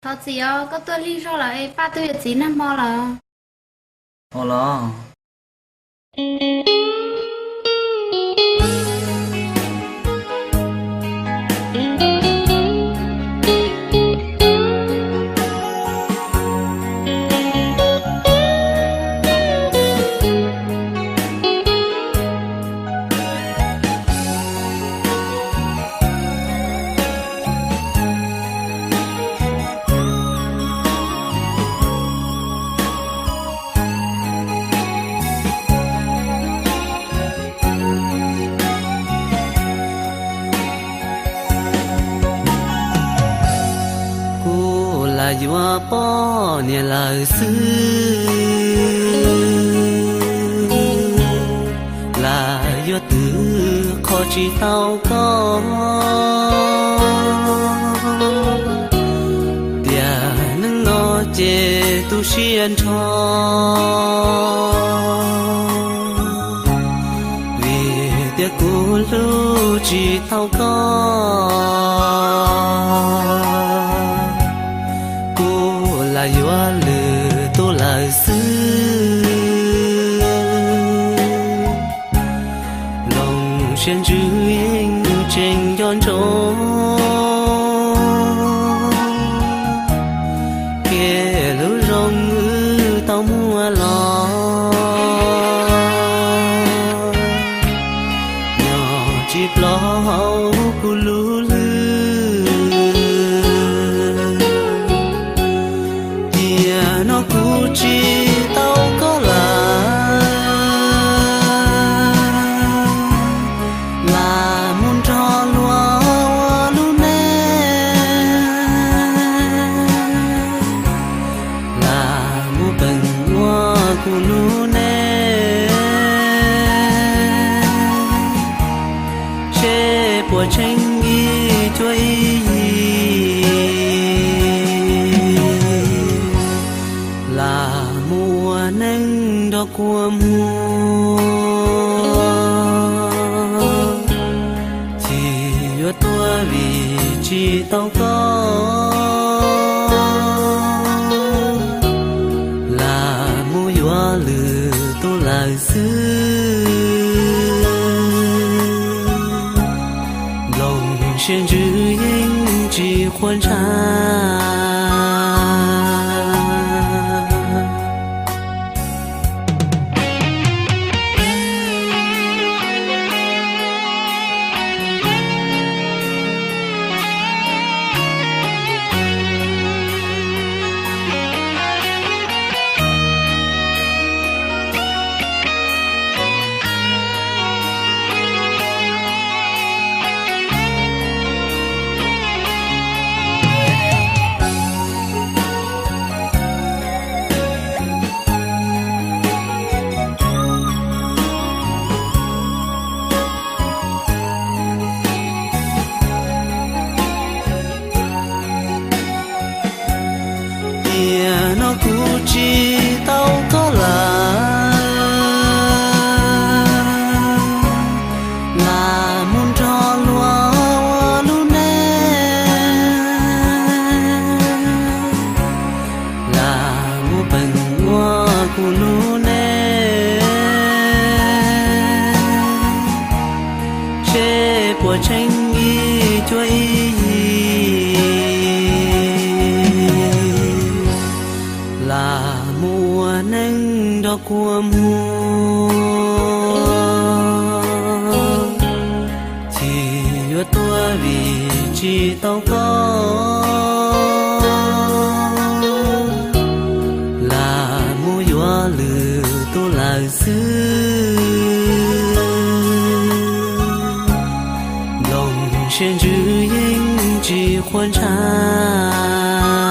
Thov txim os, koj tuaj lig zog lawm es Paj twb yuav txiv nag hmo lawm. Ua los. Kuv lam yuav poj niam lawm xwb, lam yuav twv qho tsis tau koj. Tiam neej no ces tu siab nrho, vim tias kuv hlub tsis tau koj. Kuv lam yuav lwm tus lawm xwb, loos siab ntsws yeej tseem nco ntsoov, kev hlub zoo wb tau muaj los, nyob tsis plob hauv kuv lub hlwb. Tiam no kuv tsis tau koj lawm, lam mus nrog luag ua lub neej, lam mus peem ua kuv lub neej, seb puas tseeb ib cuab ib yig, lam mus ua neej nrog kua muag. Tsis yuav tuag vim tsis tau koj, lam mus yuav lwm tus lawm xwb, loos siab ntsws yeej tsis qhuas ntshav. Tiam no kuv tsis tau koj lawm, lam mus nrog luag ua lub neej, lam mus peem ua kuv lub neej, seb puas tseeb ib cuab ib yig, lam mus ua neej nrog kua muag. Tsis yuav tuag vim tsis tau koj, lam mus yuav lwm tus lawm xwb, loos siab ntsws yeej tsis qhuas ntshav.